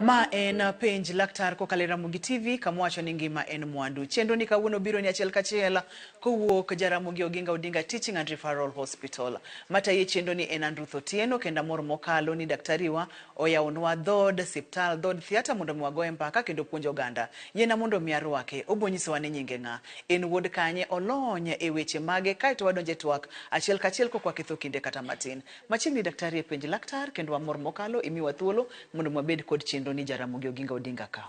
Ma en Penj Laktar kokalo e Ramogi TV kama wacho ni ngima en mwandu. Chenro ni kawuono biro ni achiel kachiel kowuok Jaramogi Oginga Odinga Teaching and Referral Hospital. Matayi e chenro ni en Andruth Otieno kendo amor mokalo ni daktari wa oyawonwa dhood siptal, dhood theatre mondo mi wagoye mbaka kendo puonj oganda. Yiena mondo mi arwake. Obo nyisowa ni nyinge ng'a, en wuod kanye, olony e weche mage kaeto wadonje twak achiel kachiel kok waketho kinde kata matin. Machiegni daktari e Penj Laktar kendo wamor mokalo imiwa thuolo mondo wabed kod chenro ni Jaramogi Oginga Odinga ka.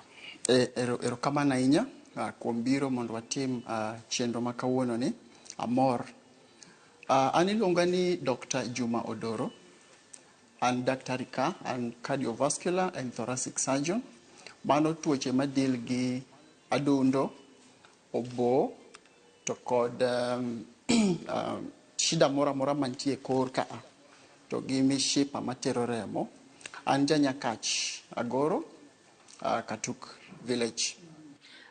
Erokamano ahinya kuom biro mondo watim chenro ma kawuono ni. Amor. An iluonga ni Dr. Juma Odoro. An daktari ka, an cardiovascular and thoracic surgeon. Mano tuoche ma deal gi adundo, obo, to kod shida moro amora mantie e kor ka to gi mishipa matero remo. An ja Nyakach Agoro, Katuk village.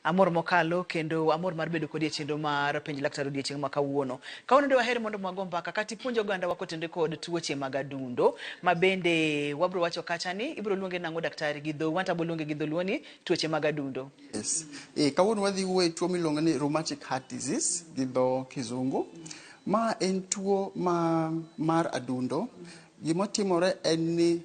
Amor mokalo kendo amor mar bedo kodi e chenro mar Penj Laktar odiechieng' ma kawuono. Kawuono dwaher mondo wago mbaka kata ipuonj oganda wa kotenore kod tuoche mag adundo ma bende wabro wacho kacha ni ibro luonge nang'o daktari gi dhou, anto abo luonge gi dholuo ni tuoche mag adundo. Yes. Kawuono wadhi wuoyo e tuo miluongo ni rheumatic heart disease gi dho kizungu. Ma en tuo ma mar adundo. Gima timore en ni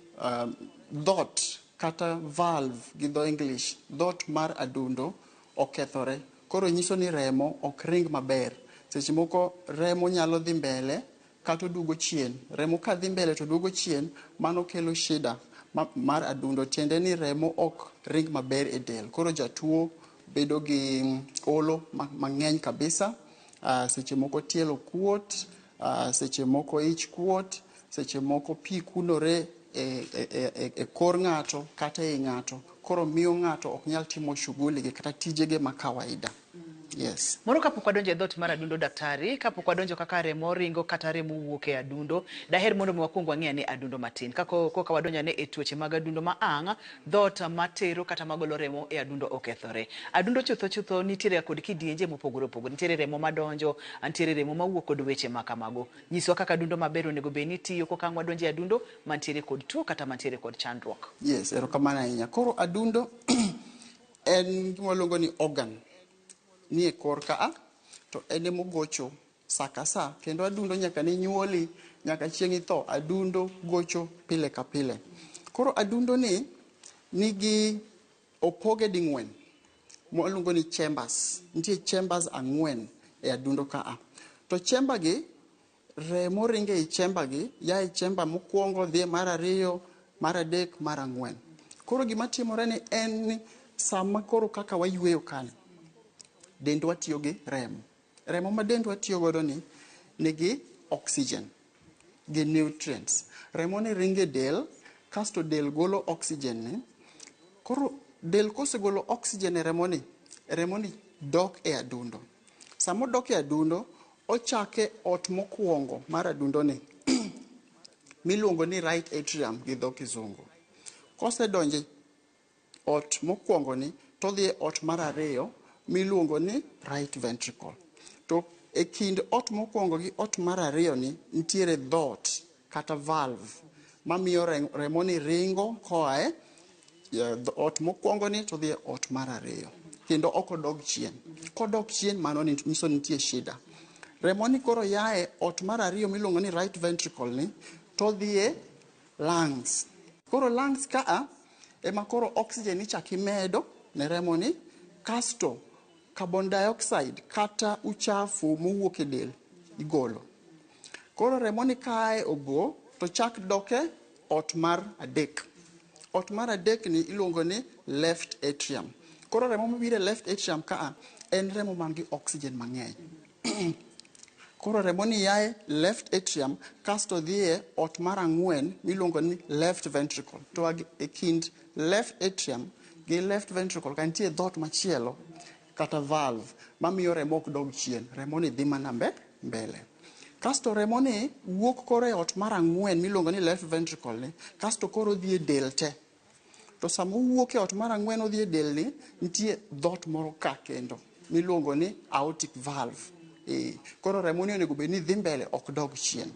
dhoot kata valve gi dho English, dhoot mar adundo okethore. Koro nyiso ni remo ok ring maber. Seche moko remo nyalo dhi mbele kata oduogo chien. Remo ka dhi mbele to duogo chien, mano kelo shida mar adundo. Tiende ni remo ok ring maber e del. Koro jatuo bedo gi olo mang'eny kabisa. Seche moko tielo kuot, seche moko ich kuot, seche moko pi kunore e kor ng'ato kata ei ng'ato. Koro miyo ng'ato ok nyal timo shughuli ge kata tijege ma kawaida. Yes. Moro kapok wadonjo e dhoot mar adundo daktari, kapok wadonjo kaka remo ringo kata remo wuok e adundo, daher mondo mi wakwong wang'e ane adundo matin. Koka wadonjo ane e tuoche mag adundo ma ang' dhoot matero kata magolo remo e adundo okethore. Adundo chutho chutho nitiere kod kidienje mopogore opogore. Nitiere remo madonjo, nitiere remo mawuok kod weche ma kamago. Nyiswa kaka adundo maber onego bed ni tiyo koka ang' wadonjo e adundo mantiere kod tuo kata mantiere kod chandruok. Yes, erokamano ahinya. Koro adundo en gima waluongo ni organ. Nie kor ka to en emogocho sa ka sa kendo adundo nyaka ne nyuoli nyaka chieng' itho adundo gocho pile ka pile. Koro adundo ni nigi opoge ding'wen mwaluongo ni chambers. Nitie chambers ang'wen e adundo ka a. To chamber gi remo ringo ei chamber gi ya e chamber mokwongo dhi e mar ariyo, mar adek, mar ang'wen. Koro gima timore ni en ni sama koro kaka wayueyo kani, dendwa tiyo gi remo. Remo ma dendwa tiyo godo ni nigi oxygen gi nutrients. Remo ni ringo e del kasto del golo oxygen ni. Koro del kosegolo oxygen e remo ni, remo ni dok e adundo. Sama odok e adundo, ochake ot mokwongo mar adundo ni miluongo ni right atrium gi dho kizungu. Kosedonjo ot mokwongo ni to odhi e ot mar ariyo miluongo ni right ventricle. To e kind ot mokwongo gi ot mar ariyo ni nitiere dhoot kata valve mamiyo remo ni ringo koa e ot mokwongo ni to odhi e ot mar ariyo kendo ok odog chien. Kodok chien mano nyiso ni nitie shida. Remo ni koro yae ot mar ariyo miluongo ni right ventricle ni to odhi e lungs. Koro lungs ka a ema koro oxygen ichak imedo ne remo ni kasto carbon dioxide kata uchafu mowuok e del igolo. Koro remo ni kae obo to chak dok e ot mar adek. Ot mar adek ni iluongo ni left atrium. Koro remo mabiro e left atrium ka a en remo man gi oxygen mang'eny. Koro remo ni yae left atrium kasto dhi e ot mar ang'wen miluongo ni left ventricle. To e kind left atrium gi left ventricle ka nitie dhoot machielo kata valve mamiyo remo ok dog chien. Remo ni dhi mana mbele. Kasto remo ni wuok koro e ot mar ang'wen miluongo ni left ventricle ni kasto koro dhi e del te. To sama owuok e ot mar ang'wen odhi e del ni nitie dhoot moro ka kendo miluongo ni aortic valve. Koro remo ni onego bed ni dhi mbele ok dog chien.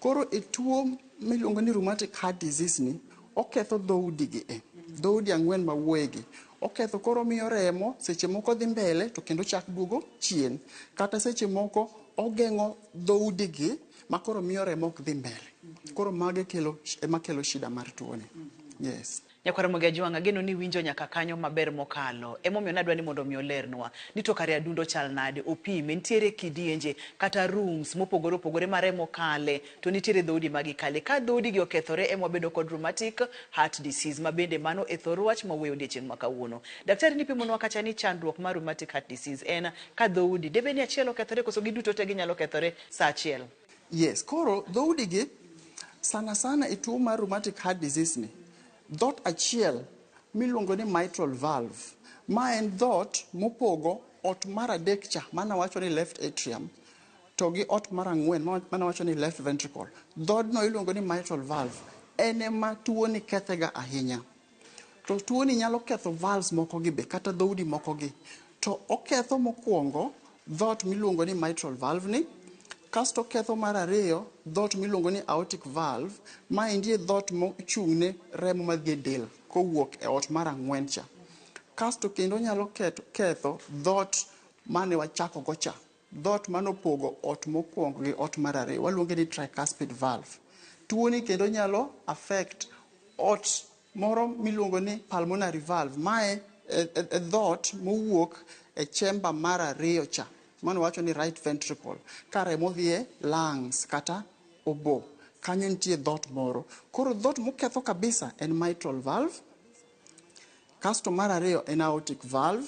Koro e tuo miluongo ni rheumatic heart disease ni oketho dhoudi gi e. Dhoudi ang'wen mawuoyegi. Oketho koro miyo remo seche moko dhi mbele to kendo chak duogo chien. Kata seche moko ogeng'o dhoudigi ma koro miyo remo ok dhi mbele. Koro mage kelo ema kelo shida mar tuoni. Yes. Nyakwar Ramogi Ajwang', ageno ni winjo nyaka kanyo maber mokalo. Emomiyo nadwa ni mondo mi olernwa ni to kare adundo chal nade, opime, nitiere kidienje kata rooms mopogore opogore ma remo kale, to nitiere dhoudi ma gikale. Ka dhoudi gi okethore ema wabedo kod rheumatic heart disease, ma bende mano e thor wach ma wuoyo odiechieng' ma kawuono. Daktari nipimonwa kacha ni chandruok mar rheumatic heart disease en ka dhoudi, debed ni achiel okethore koso giduto te ginyalo kethore sa achiel? Yes, koro dhoudi gi sana sana e tuo mar rheumatic heart disease ni, dhoot achiel miluongo ni mitral valve, ma en dhoot mopogo ot mar adek cha mane awacho ni left atrium to gi ot mar ang'wen mane awacho ni left ventricle. Dhoodno iluongo ni mitral valve, en ema tuoni kethega ahinya. To tuoni nyalo ketho valves moko gi be kata dhoudi moko gi. To oketho mokwongo dhoot miluongo ni mitral valve ni, kasto oketho mar ariyo dhoot miluongo ni aortic valve, ma endi e dhoot mochung' ne remo madhi e del kowuok e ot mar ang'wen cha. Kasto kendo onyalo ketho dhoot mane wachako go cha, dhoot manopogo ot mokwongo gi ot mar ariyo, waluonge ni tricuspid valve. Tuoni kendo nyalo affect ot moro miluongo ni pulmonary valve. Mae e dhoot mowuok e chamber mar ariyo cha, mano wacho ni right ventricle, ka remo dhi e lungs kata obo. Kanyo nitie dhoot moro. Koro dhoot moketho kabisa en mitral valve, kasto mar ariyo en aortic valve,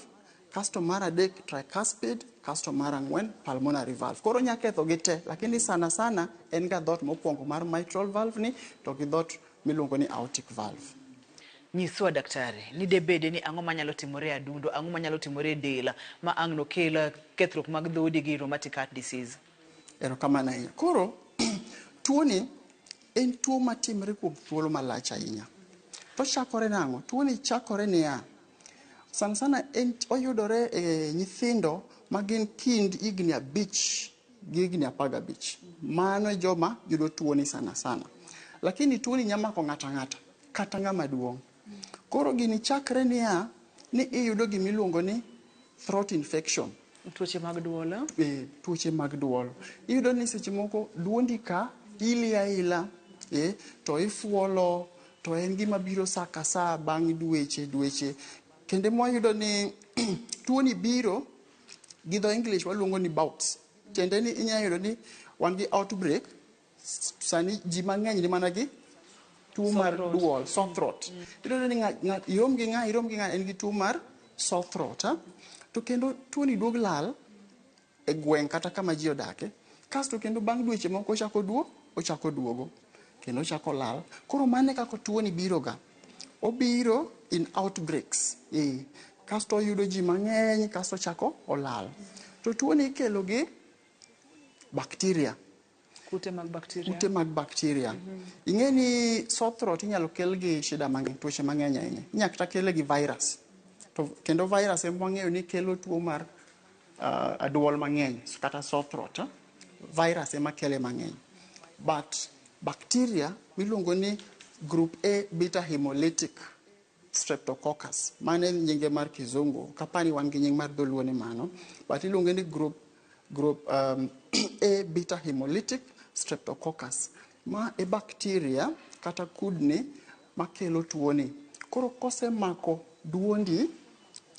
kasto mar adek tricuspid, kasto mar ang'wen pulmonary valve. Koro onya ketho gi te, lakini sana sana en ga dhoot mokwongo mar mitral valve ni to gi dhoot miluongo ni aortic valve. Nyiswa daktari, ni debede ni ang'o manyalo timore e adundo, ang'o manyalo timore e del ma ang' nokel kethruok mag dhoudi gi rheumatic heart disease? Erokamano ahinya. Koro tuoni en tuo matimre kuom thuolo malach ahinya. To chakore nang'o? Tuoni chakore niya, sana sana en oyudore e nyithindo ma gin kind higni 5 gi higni 15. Mano e joma yudo tuoni sana sana. Lakini tuoni nya mako ng'ato ang'ata, kata ng'ama duong'. Koro gini chakre niya, ni iyudo gimiluongo ni throat infection. Tuoche mag duol? E, tuoche mag duol. Iyudo ni seche moko duondi ka ili aila, to ifuolo, to en gima biro sa ka sa bang' dweche dweche. Kendo mwayudo ni tuoni biro gi dho English waluongo ni bouts. Tiende ni inya yudo ni wan gi outbreak, sani ji mang'eny ni mana gi tuo mar duol, sore throat. Iyudo ni irom gi ng'a, irom gi ng'a, en gi tuo mar sore throat. To kendo tuoni duog lal e gweng' kata kama ji odake. Kasto kendo bang' dweche moko ochako duogo, kendo ochako lal. Koro mano e kaka tuoni biro ga. Obiro in outbreaks. Kasto oyudo ji mang'eny, kasto ochako olal. To tuoni ikelo gi bacteria. Kute mag bacteria. Kute mag bacteria. Ing'e ni sore throat inyalo kel gi shida mang'eny, tuoche mang'eny ahinya. Inyalo kata kele gi virus. To kendo virus ema wang'eyo ni kelo tuo mar aduol mang'eny kata sore throat. Virus ema kele mang'eny. But bacteria miluongo ni group A beta hemolytic streptococcus. Mano en nyinge mar kizungu. Kapani wan gi nying mar dholuo ni mano. But iluonge ni group A beta hemolytic streptococcus. Ma e bacteria kata kudni makelo tuoni. Koro kosemako duondi,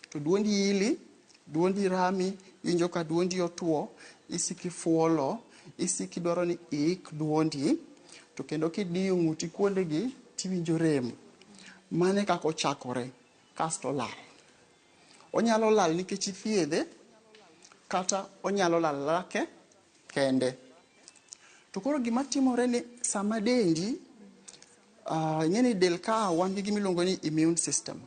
to duondi ili, duondi rami, iwinjo ka duondi otuo, isiko ifuolo, isiko idwaro ni iik duondi, to kendo kidiyo ng'uti kuondegi tiwinjo rem. Mano e kaka ochakore, kasto olal. Onyalo lal nikech ithiedhe, kata onyalo lal lake kende. To koro gima timore ni sama dendi, ing'e ni del ka wan gi gima iluongo ni immune system.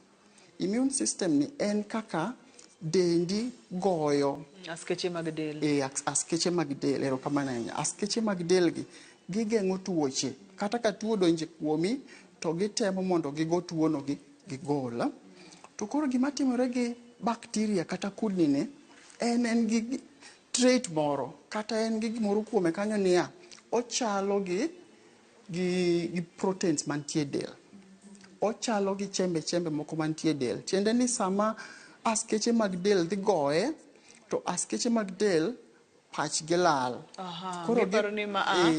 Immune system ni en kaka dendi goyo Askeche mag del. E, askeche mag del, erokamano ahinya. Askeche mag del gi, gigeng'o tuoche. Kata ka tuo odonjo kuomi, to gitemo mondo gigo tuono gi gigol. To koro gima timore gi bacteria kata kudni ni, en gi trait moro, kata en gi gimoro kuome kanyo niya, ochalo gi proteins mantie e del. Ochalo gi chembe chembe moko mantie e del. Tiende ni sama askeche mag del dhi goye, to askeche mag del pachgi lal. Koro giparo ni ma a,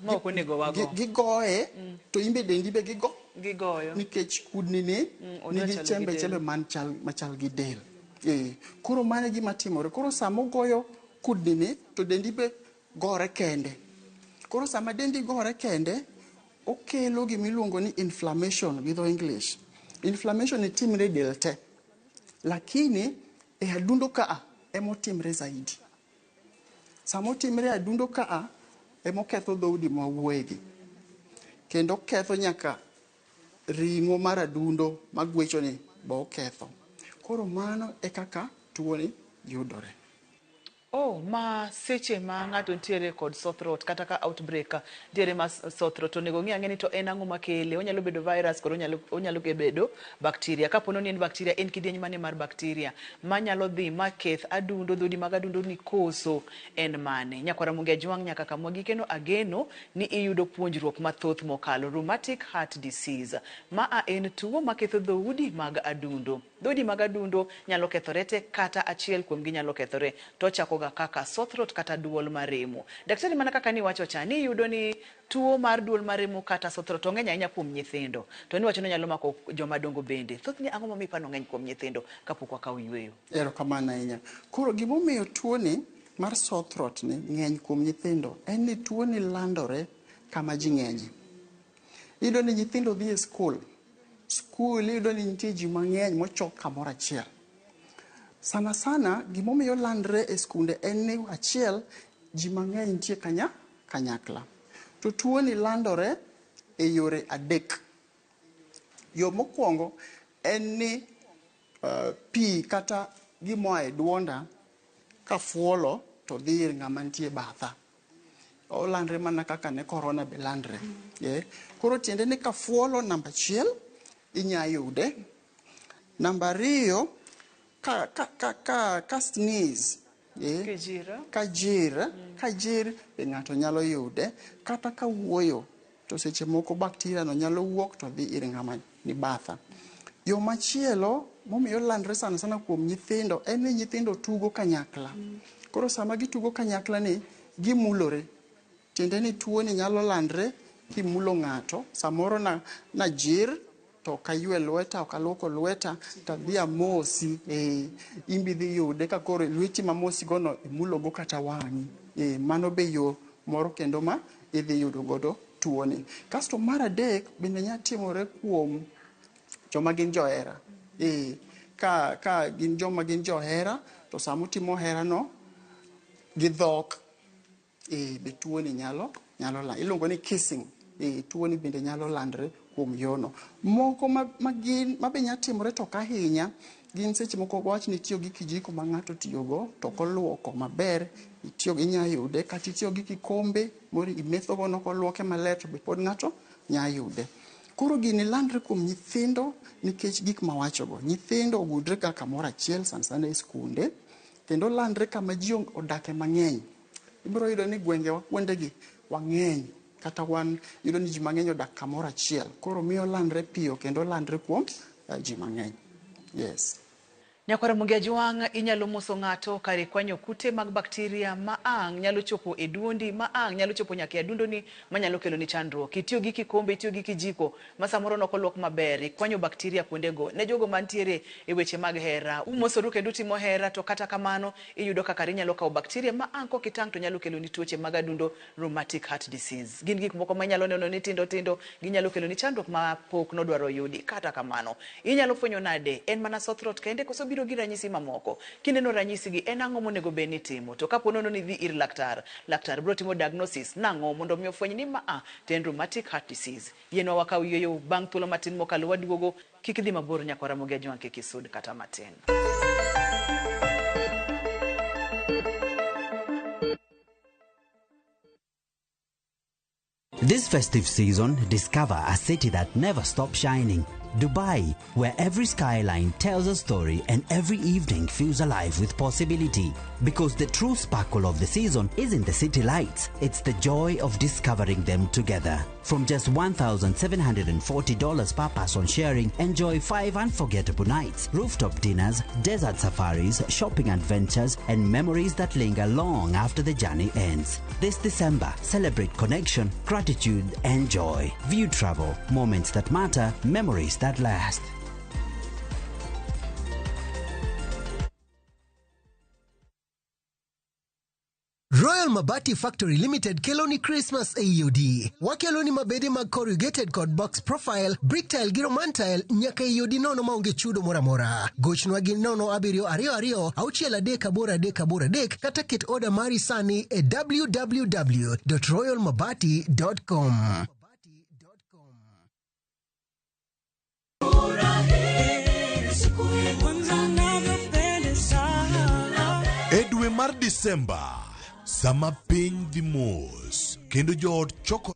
ma ok onego wago. Gigoye, to imbe dendi be gigo. Gigoyo. Nikech kudni ni nigi chembe chembe man chal, machal gi del. Koro mano e gima timore. Koro sama ogoyo kudni ni, to dendi be gore kende. Koro sama dendi gore kende, okelo gima iluongo ni inflammation gi dho English. Inflammation ni timre e del te. Lakini e adundo kaa emotimre zaidi. Sama otimre e adundo kaa, emoketho dhoudi mwawuoyegi. Kendo oketho nyaka ring'o mar adundo magwechoni be oketho. Koro mano e kaka tuoni yudore. Oh, ma seche ma ng'ato nitiere kod sore throat kata ka outbreak nitiere ma sore throat, onego ng'i ang'e ni to en ang'o makele. Onyalo bedo virus kod onyalo bedo bacteria. Kapo ni en bacteria, en kidieny mane mar bacteria manyalo dhi maketh adundo, dhoudi mag adundo ni koso en mane. Nyakwar Ramogi Ajwang' nyaka kama gikeno ageno ni iyudo puonjruok mathoth mokalo. Rheumatic heart disease. Maa en tuo maketho dhoudi mag adundo. Dhoudi mag adundo nyalo kethore te kata achiel kuomgi nyalo kethore to ochako ga kaka sore throat kata duol maremo. Daktari, mana kaka niwacho cha, ni iyudo ni tuo mar duol maremo kata sore throat ong'eny ahinya kuom nyithindo. To niwacho ni onyalo mako joma dongo bende. Thothne ang'o momiyo iparo ni ong'eny kuom nyithindo kapok wakawo yueyo? Erokamano ahinya. Koro gimomiyo tuoni mar sore throat ni ng'eny kuom nyithindo en ni tuoni landore kama ji ng'enye. Iyudo ni nyithindo dhi e skul. Skul iyudo ni nitie ji mang'eny mochok kamoro achiel. Sana sana gimomiyo landre e skunde en ni achiel ji mang'eny nitie kanyakla. To tuoni landore e yore adek. Yo mokwongo en ni pi kata gimoa e duonda kafuolo to dhi ir ng'ama nitie batha. Olandre mana kaka ne corona be landre. Koro tiende ni kafuolo namba achiel inya yude. Namba ariyo ka sneeze, ka jir be ng'ato nyalo yude. Kata ka wuoyo to seche moko bacteria no nyalo wuok to dhi ir ng'ama ni batha. Yo machielo momiyo landre sana sana kuom nyithindo en ni nyithindo tugo kanyakla. Koro sama gitugo kanyakla ni gimulore. Tiende ni tuoni nyalo landre kimulo ng'ato. Samoro na jir to ok aywe lweta, ok aluoko lweta, tadhi amosi, imbi dhi yude ka koro lweti mamosi go no imulo go kata wang'i. Mano be yo moro kendo ma idhi yudo godo tuoni. Kasto mar adek bende nya timore kuom joma gin johera. Ka gin joma gin johera to sama utimo hera no gi dhok, be tuoni nyalo landre. Iluongo ni kissing. Tuoni bende nyalo landre kuom yono. Moko ma be nya timore to ok ahinya gin seche moko wawach ni itiyo gi kijiko ma ng'ato otiyogo to ok oluoko maber, inya yude. Kata itiyo gi kikombe moro imetho go ok oluoke maler to be pod ng'ato nya yude. Koro gini landre kuom nyithindo nikech gik mawachogo. Nyithindo ogudre ga kamoro achiel sana sana e skunde kendo landre kama ji odake mang'eny. Ibiro yudo ni gwengewa kuondegi wang'eny kata wan yudo ni ji mang'eny odak kamoro achiel. Koro miyo landre piyo kendo landre kuom ji mang'eny. Yes. Nyakwar Ramogi Ajwang' inyalo moso ng'ato kar ikwanyo kute mag bakteria ma ang' nyalo chopo e duondi, ma ang' nyalo chopo nyaka e adundoni manyalo keloni chandruok. Itiyo gi kikombe, itiyo gi kijiko ma samoro nok oluok maber, ikwanyo bakteria kuondego. Ne jogo mantiere e weche mag hera, umosoru kendo utimo hera to kata kamano iyudo kaka inyalo kawo bakteria ma ang' kok itang' to nyalo keloni tuoche mag adundo, rheumatic heart disease. Gin gik moko ma inyalo neno ni tindo tindo, ginyalo keloni chandruok ma pok nodwaro yudi. Kata kamano, inyalo fwenyo nade en mana sore throat kende koso biro gi ranyisi mamoko? Kineno ranyisi gi en ang'o monego bed ni itimo? To kapo nono ni idhi ir laktar, laktar biro timo diagnosis nang'o mondo mi ofweny ni maa to en rheumatic heart disease. Yienwa wakaw yueyo bang' thuolo matin mokalo waduogo, kik idhi mabor nyakwar Ramogi Ajwang' kik isud kata matin. This festive season, discover a city that never stops shining. Dubai, where every skyline tells a story and every evening feels alive with possibility. Because the true sparkle of the season isn't the city lights, it's the joy of discovering them together. From just $1,740 per person sharing, enjoy 5 unforgettable nights, rooftop dinners, desert safaris, shopping adventures, and memories that linger long after the journey ends. This December, celebrate connection, gratitude, and joy. View Travel, moments that matter, memories that last. Royal Mabati Factory Limited keloni Christmas AUD. Wakeloni mabede mag corrugated kod box profile, brick tile gi roman tile nyaka EOD nono maonge chudo moro amora. Gochnwa gi 0722 638 83 kata ket oda mari sani e www.royalmabati.com. E dwe mar Disemba, sama piny dhi mos kendo joot choko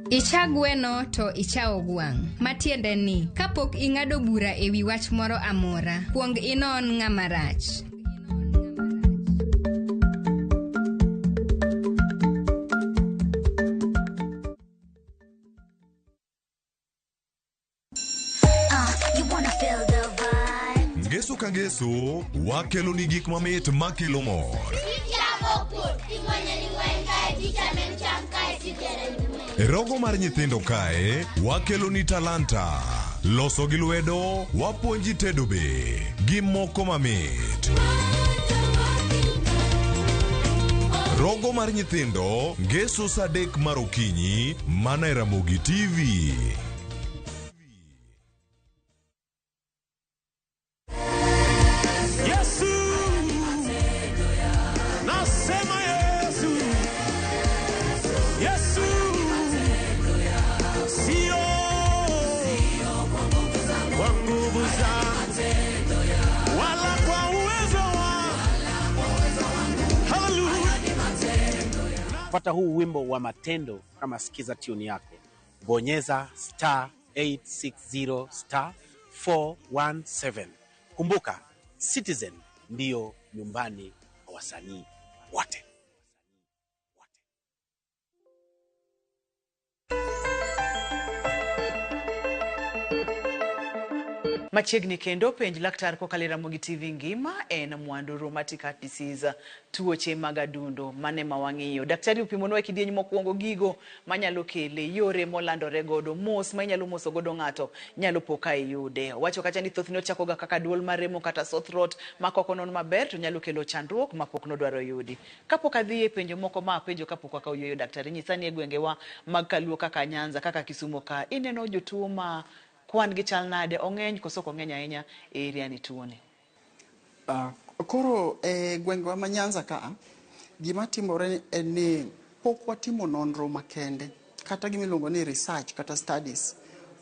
Icha gweno to ichawo gwang'. Matiende ni, kapok ing'ado bura e wi wach moro amora, kuong inon ng'ama rach. You wanna feel the vibe. Ngeso ka ngeso, wakelo ni gik mamit makelo mor. E rogo mar nyithindo kae, wakelo ni talanta. Loso gi lwedo, wapuonji tedo be, gi moko mamit. Rogo mar nyithindo, ngeso saa 3 mar okinyi, mana e Ramogi TV. Yesu, nasema Yesu, Yesu, sio kwa nguvu zangu wala kwa uwezo wangu. Hallelujah. Pata huu wimbo wa Matendo kama sikiza tune yako, bonyeza star 860 star 417. Kumbuka, Citizen ndiyo nyumbani kwa wasanii wote. Machiegni kendo penj laktar kokalo e Ramogi TV ngima en mwandu rheumatic heart disease, tuoche mag adundo mane ma wang'iyo. Daktari opimonwa e kidieny mokwongo gigo manyalo kele, yore molandore godo, mos ma inyalo moso godo ng'ato nyalo po ka iyude. Owacho kacha ni thothne ochakoga kaka duol mar remo kata sore throat ma kok onon maber to nyalo kelo chandruok mapok nodwaro yudi. Kapok adhi e penjo moko ma apenjo kapok wakawo yueyo daktari, nyisa ni e gwengewa mag Kaluo kaka Nyanza kaka Kisumo ka ineno jotuo ma kwan gi chal nade, ong'eny koso ok ong'eny ahinya e area ni tuoni? Koro e gwengewa ma Nyanza ka, gima timore en ni pok watimo nonro makende kata gima iluongo ni research kata studies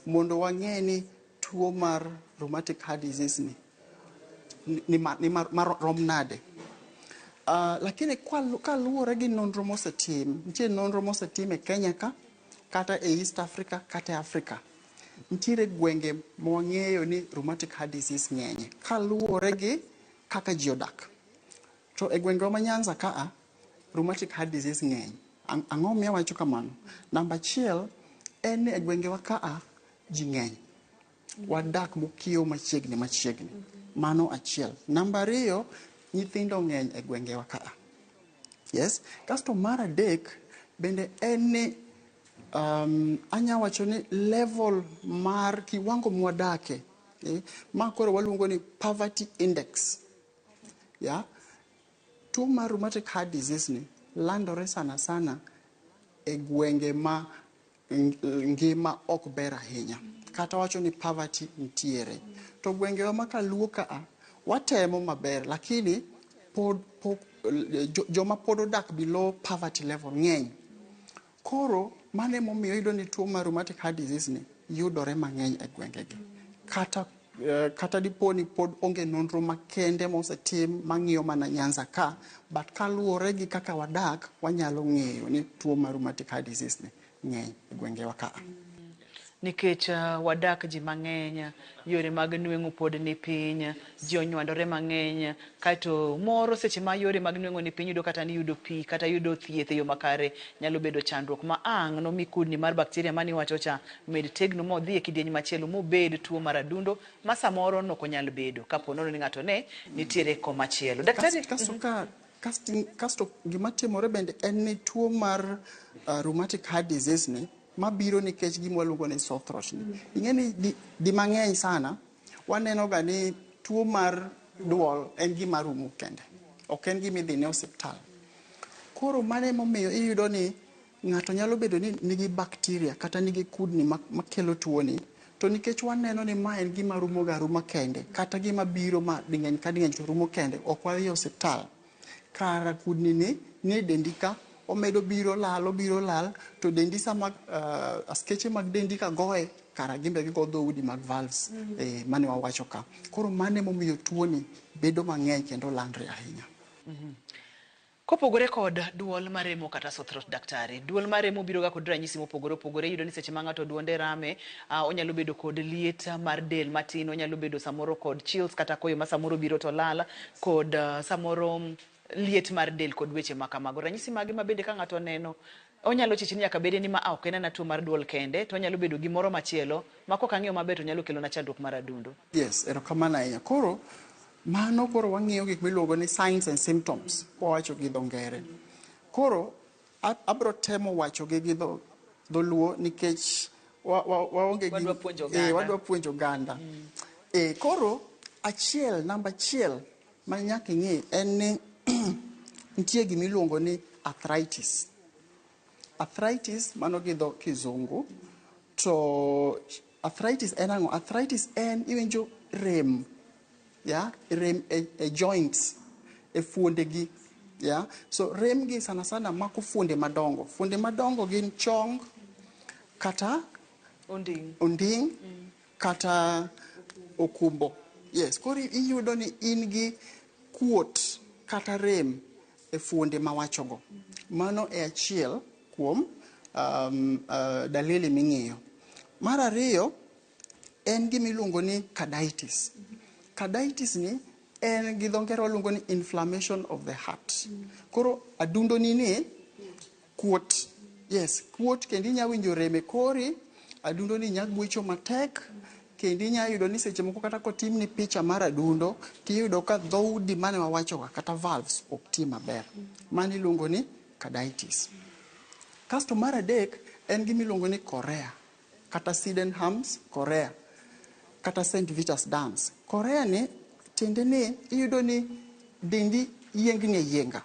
mondo wang'e ni tuo mar rheumatic heart disease ni rom nade. Lakini kaluwore gi nonro mosetim, nitie nonro mosetim e Kenya ka, kata e East Africa, kata e Africa. Nitiere gwenge ma wang'eyo ni rheumatic heart disease ng'enye kaluwore gi kaka ji odak. To e gwengewa ma Nyanza kaa, rheumatic heart disease ng'eny. Ang'o miyo awacho kamano? Namba achiel en ni e gwengewa kaa ji ng'eny. Wadak mokiewo machiegni machiegni. Mano achiel. Namba ariyo, nyithindo ng'eny e gwengewa kaa. Yes. Kasto mar adek bende en ni anya wacho ni level mar kiwango mwadake, ma koro waluongo ni poverty index. Yeah? Tuo mar rheumatic heart disease ni landore sana sana e gwenge ma ngima ok ber ahinya. Kata wacho ni poverty nitiere. To gwengewa ma Kaluo kaa, watemo maber, lakini joma pod odak below poverty level ng'eny. Koro mano emomiyo iyudo ni tuo mar rheumatic heart disease ni yudore mang'eny e gwengegi. Kata Kata dipo ni pod onge nonro makende mosetim mang'iyo mana Nyanza ka, but kaluwore gi kaka wadak, wanyalo ng'eyo ni tuo mar rheumatic heart disease ni ng'eny e gwengewa ka. Nikech wadak ji mang'eny, yore mag nweng'o pod ni piny, ji onywandore mang'eny, kaeto moro seche ma yore mag nweng'o ni piny iyudo kata ni yudo pi kata yudo thieth e yo makare nyalo bedo chandruok ma ang' nomi kudni mar bakteria mane iwacho cha med tegno modhi e kidieny machielo mobed tuo mar adundo ma samoro nokonyal bedo kapo nono ni ng'ato ne nitiere komachielo. Daktari, Kasto gima timore bende en ni tuo mar rheumatic heart disease ni mabiro nikech gima waluongo ni sore throat ni. Ing'e ni di mang'eny sana waneno ga ni tuo mar duol en gima rumo kende. Ok en gima idhi ne osiptal. Koro mano emomiyo iyudo ni ng'ato nyalo bedo ni nigi bacteria kata nigi kudni makelo tuo ni, to nikech waneno ni ma en gima rumo ga aruma kende, kata gima biro ma ding'eny ka ding'eny to rumo kende, ok wadhi e osiptal. Kara kudni ni e dendi ka, omedo biro lal, obiro lal, to dendi sama askeche mag dendi ka goye, kara gimbe gigo dhoudi mag valves mane wawacho ka. Koro mano emomiyo tuo ni bedo mang'eny kendo landre ahinya. Kopogore kod duol maremo kata sore throat daktari, duol maremo biro ga kod ranyisi mopogore opogore. Iyudo ni seche ma ng'ato duonde rame, onyalo bedo kod liet mar del matin, onyalo bedo samoro kod chills kata koyo ma samoro biro to lal, kod samoro liet mar del kod weche ma kamago. Ranyisi mage ma bende ka ng'ato oneno, onyalo chich ni nyaka bede ni ma ok en ana tuo mar duol kende, to onyalo bedo gimoro machielo ma kok ang'iyo maber to nyalo kelona chandruok mar adundo. Yes, erokamano ahinya. Koro mano koro wang'iyo gik miluongo ni signs and symptoms kwawacho gi dho ngere. Koro abro temo wacho gi dholuo nikech waonge gi Wadwa puonjo oganda. Wadwa puonjo oganda. Koro achiel, namba achiel ma nyaka ing'e en ni nitie gima iluongo ni arthritis. Arthritis mano gi dho kizungu, to arthritis en ang'o? Arthritis en iwinjo rem, ya, rem e joints, e fuondegi, ya. So rem gi sana sana mako fuonde madongo. Fuonde madongo gin chong kata onding, onding kata okumbo. Yes, koro iyudo ni in gi kuot kata rem e fuonde mawachogo. Mano e achiel kuom dalili ming'iyo. Mar ariyo en gima iluongo ni carditis. Carditis ni en gi dho ngere waluongo ni inflammation of the heart. Koro adundo ni kuot. Yes, kuot kendo inya winjo rem e kori, adundo ni nya gwecho matek, kendo inya yudo ni seche moko kata kotimni picha mar adundo, tiyudo ka dhoudi mane wawachoga kata valves ok ti maber. Mano iluongo ni carditis. Kasto mar adek en gima iluongo ni chorea, kata Sydenham's chorea, kata St. Vitus dance. Chorea ni tiende ni iyudo ni dendi yiengni ayienga.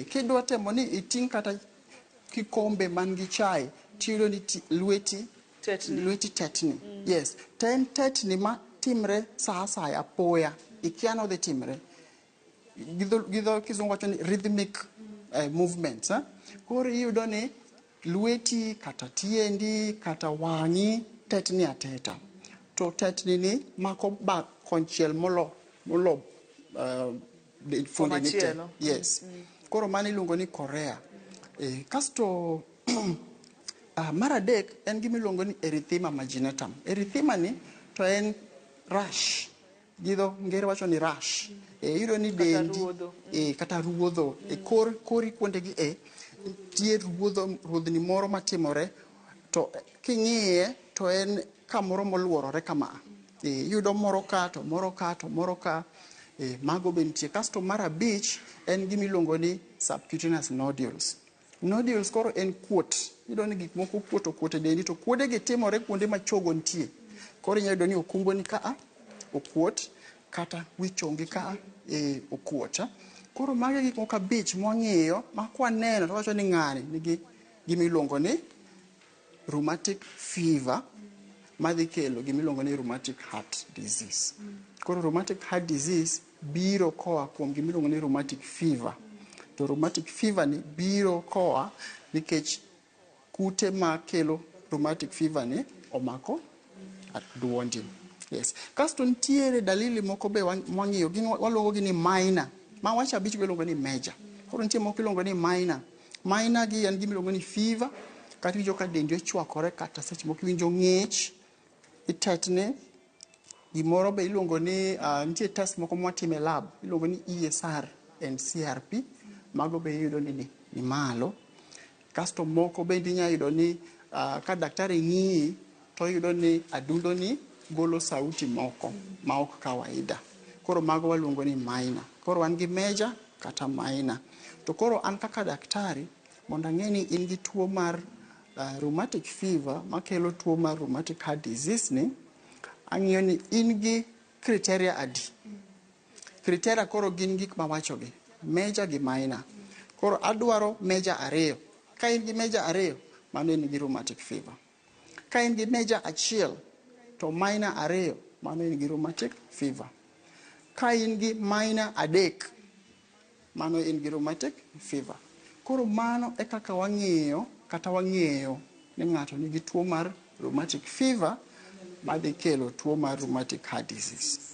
Kidwa temo ni iting' kata kikombe man gi chai, tiyudo ni lweti tetni. Lweti tetni. Yes, to en tetni ma timre sa asaya apoya, ikia nodhi timre. Gi dho kizungu wacho ni rhythmic movements. Koro iyudo ni lweti kata tiendi kata wang'i tetni ateta. To tetni ni mako ba konchiel molo fuonde ni te. Yes. Koro mano iluongo ni chorea. Kasto mar adek en gima iluongo ni erythema marginatum. Erythema ni to en rash. Gi dho ngere wacho ni rash. Iyudo ni dendi kata ruodho e kori kuonde gi nitie ruodhni moro matimore, to king'iye to en kamoro moluorore kama. Iyudo moro ka to moro ka to moro ka. Mago be nitie. Kasto mar abich en gima iluongo ni subcutaneous nodules. Nodules koro en kuot. Iyudo ni gik moko kuot okuot e dendi, to kuodegi timore kuonde ma chogo nitie. Koro inyalo yudo ni okumbo ni ka okuot, kata wi chongi ka okuot. Koro magi gik moko abich mwang'iyo ma kwaneno to wacho ni ng'ani nigi gima iluongo ni rheumatic fever madhi kelo gima iluongo ni rheumatic heart disease. Koro rheumatic heart disease biro koa kuom gima iluongo ni rheumatic fever. To rheumatic fever ni biro koa nikech kute makelo rheumatic fever ni omako duondi. Yes. Kasto nitiere dalili moko be mwang'iyo, gin waluongo gi ni minor. Ma wacho abich go iluongo ni major. Koro nitie moko iluongo ni minor. Minor gi en gima iluongo ni fever, kata iwinjo ka dendi ochwakore kata seche moko iwinjo ng'ich, itetni. Gimoro be iluongo ni nitie test moko mwatimo e lab, iluongo ni ESR and CRP, mago be iyudo ni malo. Kasto moko bende inya yudo ni ka daktari ng'iyi to oyudo ni adundo ni golo sauti moko ma ok kawaida. Koro mago waluongo ni minor. Koro wan gi major kata minor. To koro an kaka daktari, mondo ang'e ni in gi tuo mar rheumatic fever makelo tuo mar rheumatic heart disease ni, ang'iyo ni in gi criteria adi. Criteria koro gin gik mawachogi, major gi minor. Koro adwaro major ariyo. Ka in gi major ariyo, mano in gi rheumatic fever. Ka in gi major achiel to minor ariyo, mano in gi rheumatic fever. Ka in gi minor adek, mano in gi rheumatic fever. Koro mano e kaka wang'iyo kata wang'eyo ni ng'ato nigi tuo mar rheumatic fever madhi kelo tuo mar rheumatic heart disease.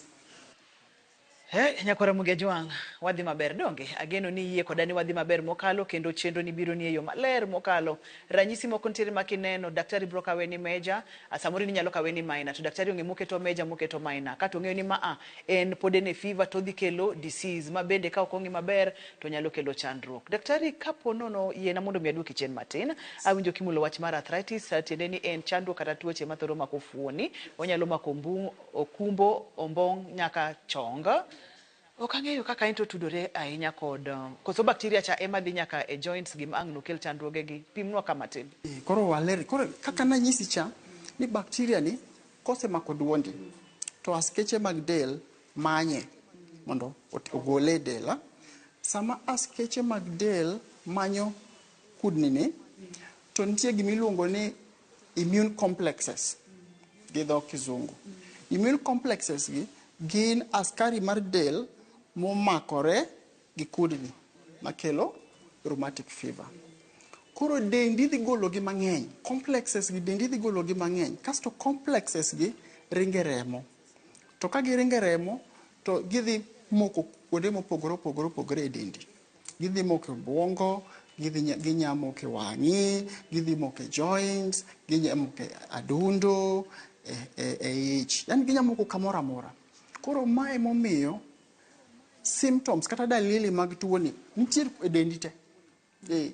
He, nyakwara Mugia Jwang', wadhi maber donge? Ageno ni yie koda ni wadhi maber mokalo kendo chenro ni biro ni e yo maler mokalo. Ranyisi moko nitiere ma kineno, daktari biro kawe ni major, samoro in inyalo kawe ni minor, to daktari ong'e moketo major moketo minor. Kato ong'eyo ni maa en pod en e fever to odhi kelo disease ma bende ka ok ong'i maber to nyalo kelo chandruok. Daktari, kapo nono yiena mondo mi aduoki chien matin, awinjo kimulo wach mar arthritis, tiende ni en chandruok kata tuoche mathoro mako fuoni, onyalo mako mbung, okumbo, ombong' nyaka chong. Ok ang'eyo kaka en to otudore ahinya kod koso bacteria cha ema dhi nyaka e joints gi ma ang' nokel chandruoge gi. Pimnwa ka matin. Koro waler, koro kaka nanyisi cha ni bacteria ni kosemako duondi to askeche mag del manye mondo ogole e del. Sama askeche mag del manyo kudni ni to nitie gimiluongo ni immune complexes gi dho kizungu. Immune complexes gi gin askari mar del momakore gi kudni makelo rheumatic fever. Koro dendi dhi gologi mang'eny, complexes gi dendi dhi gologi mang'eny, kasto complexes gi ringe remo. To ka giringe remo, to gidhi moko kuonde mopogore opogore opogore e dendi. Gidhi moko e obwongo, ginya moko e wang'i, gidhi moko e joints, ginya moko e adundo, e ich. Yani ginya moko kamoro amora. Koro mae momiyo symptoms kata dalili mag tuoni nitie e dendi te.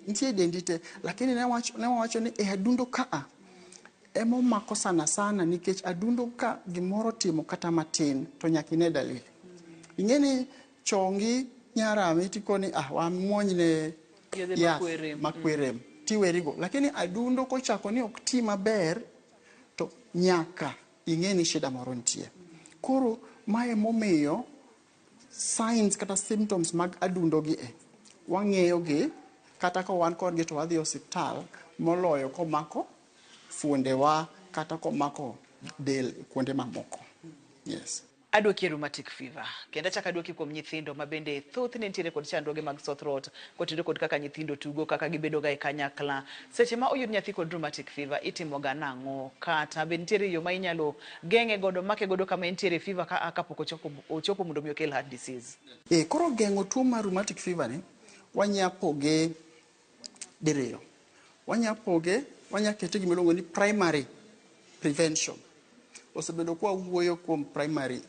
Nitie e dendi te, lakini ne wawacho ni e adundo kaa emomako sana sana nikech adundo ka gimoro timo kata matin to nyaka ine dalili. Ing'e ni chongi nyarami tikoni wamuonyne yath makwerem tiwerigo, lakini adundo kochako ni ok ti maber to nyaka ing'e ni shida moro nitie. Koro mae momiyo signs kata symptoms mag adundo gi e wang'eyo gi kata ka wan kodgi to wadhi e osiptal moloyo komako fuondewa kata komako del kuonde mamoko. Yes. Aduoki e rheumatic fever. Kendo achako aduoki kuom nyithindo ma bende thothne nitiere kod chandruoge mag sore throat, kotenore kod kaka nyithindo tugo, kaka gibedo ga e kanyakla. Seche ma oyud nyathi kod rheumatic fever, itimo ga nang'o? Kata be nitiere yo ma inyalo geng'e godo, make godo kama entiere fever ka kapok ochopo mondo mi okel heart disease? Koro geng'o tuo mar rheumatic fever ni, wanya poge diriyo. Wanya poge, wanya kete gima iluongo ni primary prevention. Osebedo kwa wuoyo kuom primary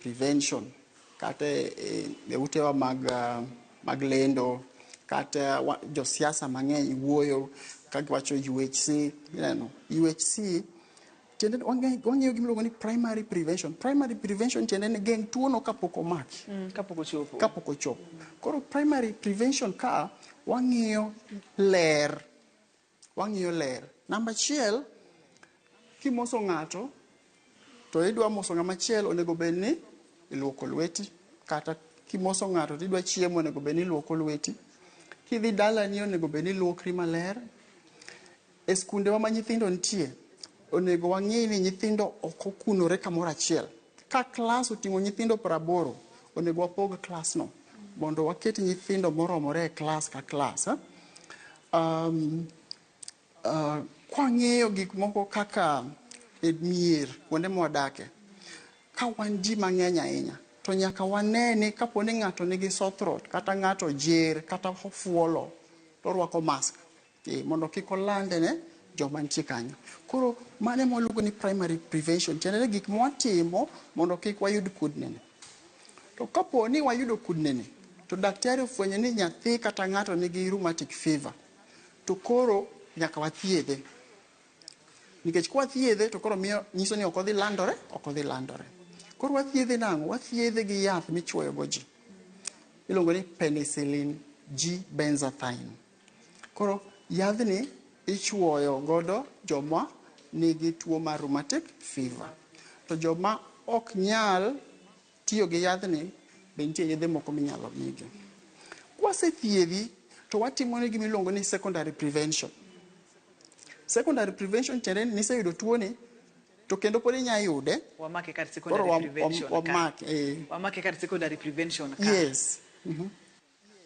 prevention kata e utewa mag lendo, kata josiasa mang'eny wuoyo ka giwacho UHC, ineno, UHC tiende wang'eyo gima iluongo ni primary prevention. Primary prevention tiende ni geng' tuono kapok omaki. Kapok ochopo. Kapok ochopo. Koro primary prevention ka wang'iyo ler. Wang'iyo ler. Namba achiel, kimoso ng'ato to idwa moso ng'ama chielo, onego bed ni iluoko lweti. Kata kimoso ng'ato to idwa chiemo, onego bed ni iluoko lweti. Kidhi dalani, onego bed ni iluokri maler. E skundewa ma nyithindo nitie, onego wang'i ni nyithindo ok okunore kamoro achiel. Ka klas oting'o nyithindo 80, onego wapog klas no mondo waket nyithindo moromore e klas ka klas. Kwang'iyo gik moko kaka e mier kuonde mwadake, Ka wan ji mang'eny ahinya, to nyaka wane ni kapo ni ng'ato nigi sore throat, kata ng'ato jer, kata ofuolo, to orwako mask. Mondo kik olande ne joma nitie kanyo. Koro mano ema waluongo ni primary prevention. Tiende ni gik mwatimo mondo kik wayud kudni. To kapo ni wayudo kudni ni, to daktari ofwenyo ni nyathi kata ng'ato nigi rheumatic fever, to koro nyaka wathiedhe. Nikech kwathiedhe to koro miyo nyiso ni ok odhi landore, ok odhi landore. Koro wathiedhe nang'o? Wathiedhe gi yath michuoyo go ji. Iluongo ni penicillin G benzathine. Koro yadhni ichuoyo godo joma nigi tuo mar rheumatic fever. To joma ok nyal tiyo gi yadhni, be nitie yedhe moko minyalo migi. Kwasethiedhi, to watimo ne gima iluongo ni secondary prevention. Secondary prevention tiende ni niseyudo tuoni, to kendo pod inya yude. Wamake kar Koro secondary prevention ka. wamake, Wamake kar secondary prevention ka. Yes.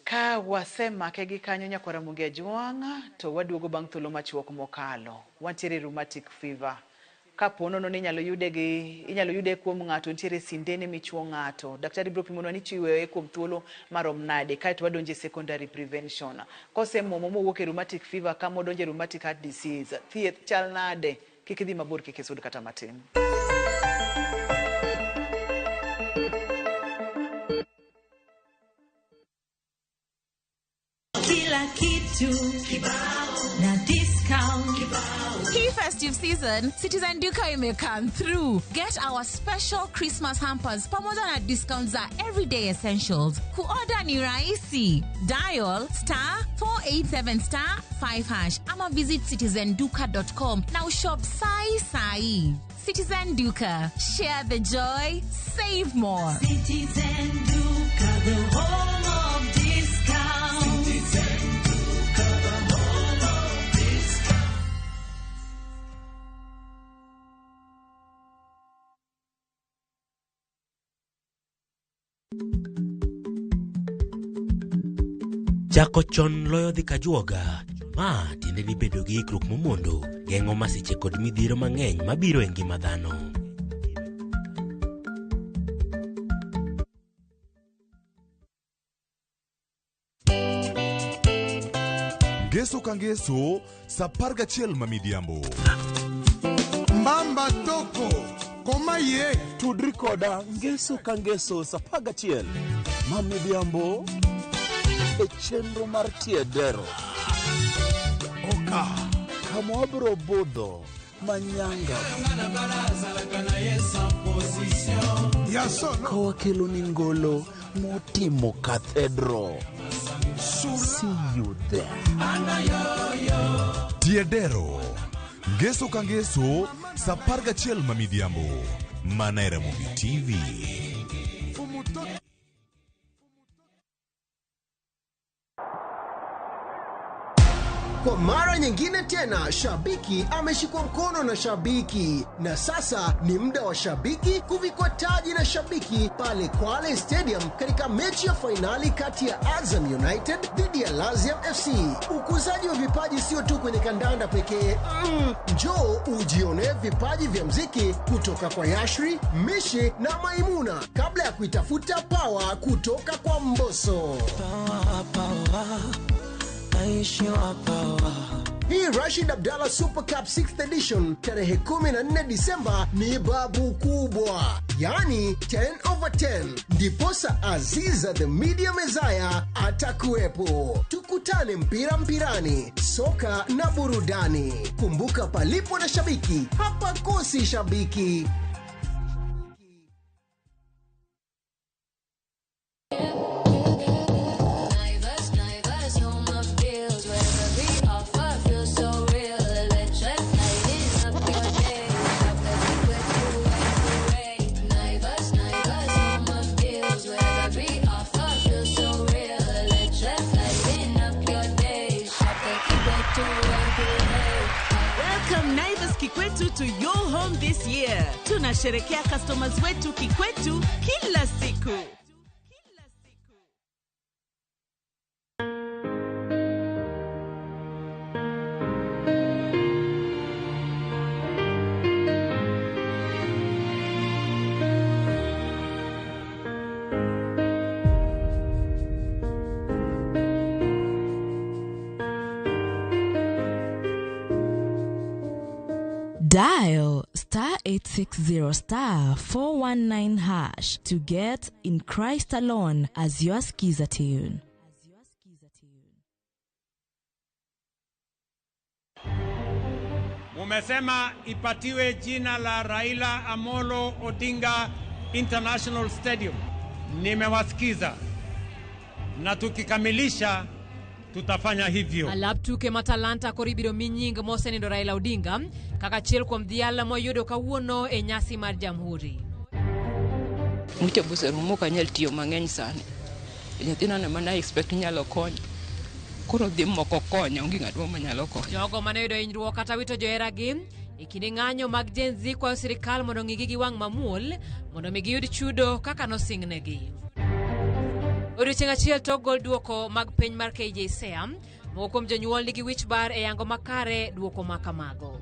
Ka wasemake gi kanyo nyakwar Ramogi Ajwang', to waduogo bang' thuolo machuok mokalo. Wantiere rheumatic fever. Kapo nono ni inyalo yude gi inyalo yude kuom ng'ato, nitiere sindene michuo ng'ato. Daktari biro pimonwa ni ichiwe kuom thuolo marom nade, kaeto wadonjo e secondary prevention. Kosemuomo mowuok e rheumatic fever kama odonjo e rheumatic heart disease, thieth chal nade? Kik idhi mabor, kik isud kata matin. Kila kitu na discount. Hii festive season, Citizen Duka ime come through. Get our special Christmas hampers pamoja na discounts za everyday essentials. Kuorder ni rahisi. Dial *487 *5# ama visit citizenduka.com na ushop sai sai. Citizen Duka. Share the joy, save more. Citizen Duka, the home of discount. Citizen Duka, the home of discount. Chako chon loyo dhi kajuoga. Ma tiende ni bedo gi ikruok momondo geng'o masiche kod midhiero mang'eny mabiro e ngima dhano. Ngeso ka ngeso, sa 11 ma midhiambo. Mbamba toko koma ye tudri koda ngeso ka ngeso sa 11 ma midhiambo e chenro mar tiedero oka kama wabiro budho manyanga ka wakelo ni ngolo motimo cathedral. See you there. Tiedero. Ngeso ka ngeso, sa 11 ma midhiambo. Mana e Ramogi TV. Kwa mara nyingine tena, shabiki ameshikwa mkono na shabiki, na sasa ni muda wa shabiki kuvikwa taji na shabiki pale Kwale Stadium katika mechi ya fainali kati ya Azam United dhidi ya Laziam FC. Ukuzaji wa vipaji sio tu kwenye kandanda pekee. Njoo ujione vipaji vya mziki kutoka kwa Yashri, Mishi na Maimuna kabla ya kuitafuta pawa kutoka kwa Mbosso. Hii Rashid Abdallah Super Cup 6th Edition tarehe 14 Disemba ni babu kubwa, yani 10 over 10. Ndiposa Aziza the Media Messiah atakuwepo. Tukutane mpira mpirani, soka na burudani. Kumbuka, palipo na shabiki hapakosi shabiki. Naivas, Naivas, home of deals where every offer feels so real. Electric, lighting up your day. Shop everywhere to every Naivas, Naivas, home of deals where every offer feels so real. Electric, lighting up your day. Shop everywhere to every Welcome Naivas Kikwetu to your home this year. Tunasherekea customers wetu kikwetu kila siku. Dial star 860 star 419 hash to get In Christ Alone as your Skiza tune. Mumesema ipatiwe jina la Raila Amolo Odinga International Stadium. Nimewasikiza na tukikamilisha tutafanya hivyo. Alap tuke ma Talanta koro ibiro mi nying mosenindo Raila Odinga kaka achiel kuom dhial moyudo kawuono e nyasi mar Jamhuri. Mucha oserumo ok anyal tiyo mang'eny sani. Nyathina no mana expect nyalo konyo. Koro dhi moko konya, onge ng'at moro manyalo konyo. Jogo mane oyudo hinyruok kata wito joheragi e kinde ng'anyo mag Gen Z kwayo sirikal mondo ong'igi gi wang' mamuol mondo mi giyud chudo kaka nosingnegi. Odiochieng' achiel tok gol duoko mag penj mar KJSEA, moko kuom jonyuol nigi wich bar e yango makare duoko ma kamago.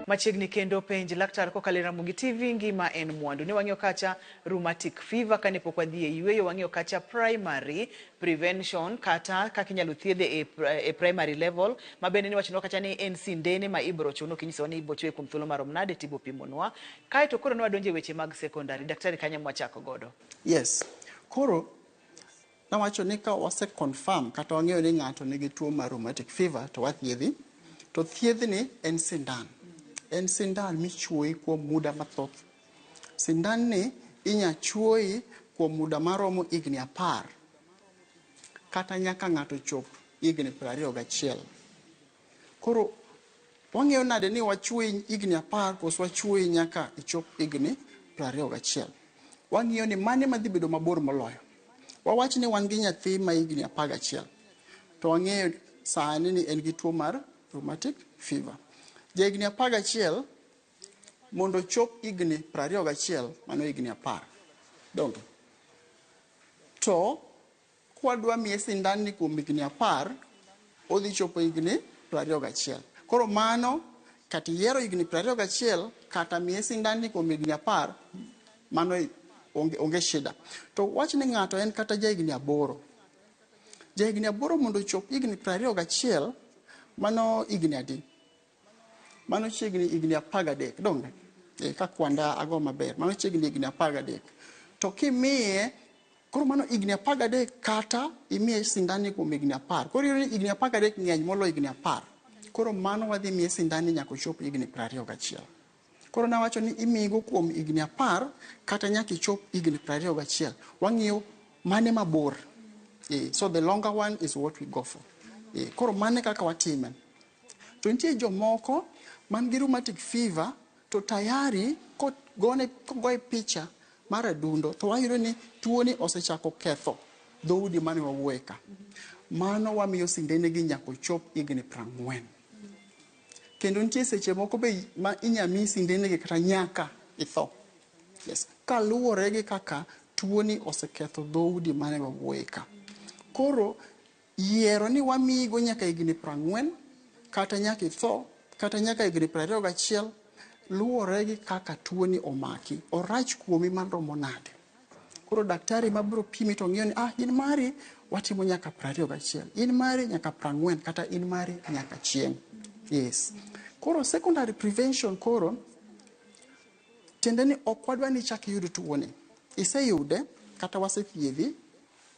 Machiegni kendo penj laktar kokalo e Ramogi TV ngima en mwandu. Ne wang'iyo kacha rheumatic fever kane pok wadhi e yueyo, wang'iyo kacha primary prevention kata kaka inyalo thiedhe e primary level ma bende ne wachonwa kacha ni en sindene ma ibro chuno kinyisowa ni ibo chwe kuom thuolo marom nade tibo pimonwa. Kaeto koro ne wadonjo e weche mag secondary. Daktari kanye mwachako godo? Yes. Koro nawacho ni ka wase confirm kata wang'eyo ni ng'ato nigi tuo mar rheumatic fever to wathiedhi. To thiedhni en sindan. En sindan michuoyi kuom muda mathoth. Sindan ni inya chuoyi kuom muda maromo higni 10 kata nyaka ng'ato chop higni 21. Koro wang'eyo nade ni wachuoyi higni 10 koso wachuoyi nyaka ichop higni 21. Wang'iyo ni mane madhi bedo mabor moloyo. Wawach ni wan gi nyathi ma higni 11 to wang'eyo sani ni en gi tuo mar rheumatic fever. Ja higni 11 mondo ochop higni 21 mano higni 10. Donge? To kwadwa miye sindan ni kuom higni 10 odhi chopo higni 21. Koro mano kata iyiero higni 21 kata miye sindan ni kuom higni 10 mano onge shida. To wach ni ng'ato en kata ja higni 8. Ja higni 8 mondo ochop higni 21 mano higni adi? Mano chiegni higni 13, donge? Ka kwanda ago maber, mano chiegni higni 13. To kimiye, koro mano higni 13 kata imiye sindani kuom higni 10. Koro iyudo ni higni 13 ng'eny moloyo higni 10. Koro mano wadhi miye sindani nyaka ochop higni 21. Koro nawacho ni imigo kuom higni 10 kata nyaka ichop higni 21. Wang'iyo mane mabor. So the longer one is what we go for. Koro mane kaka watime. To nitie jomoko man gi rheumatic fever to tayari kogoye picha mar adundo to wayudo ni tuoni osechako ketho dhoudi mane wawuoye ka. Mano wamiyo sindenegi nyaka ochop higni 40. Kendo nitie seche moko be ma inya mi sindenegi kata nyaka itho. Yes. Kaluwore gi kaka tuoni oseketho dhoudi mane wawuoye ka. Koro yiero ni wamiyigo nyaka higni 40 kata nyaka itho kata nyaka higni 21 luwore gi kaka tuoni omaki. Orach kuomi maromo nade. Koro daktari mabiro pimi to ng'iyo ni in mari watimo nyaka 21, in mari nyaka 40 kata in mari nyaka chieng'. Yes. Koro secondary prevention koro tiende ni ok wadwa ni ichak iyud tuoni. Iseyude kata wasethiedhi,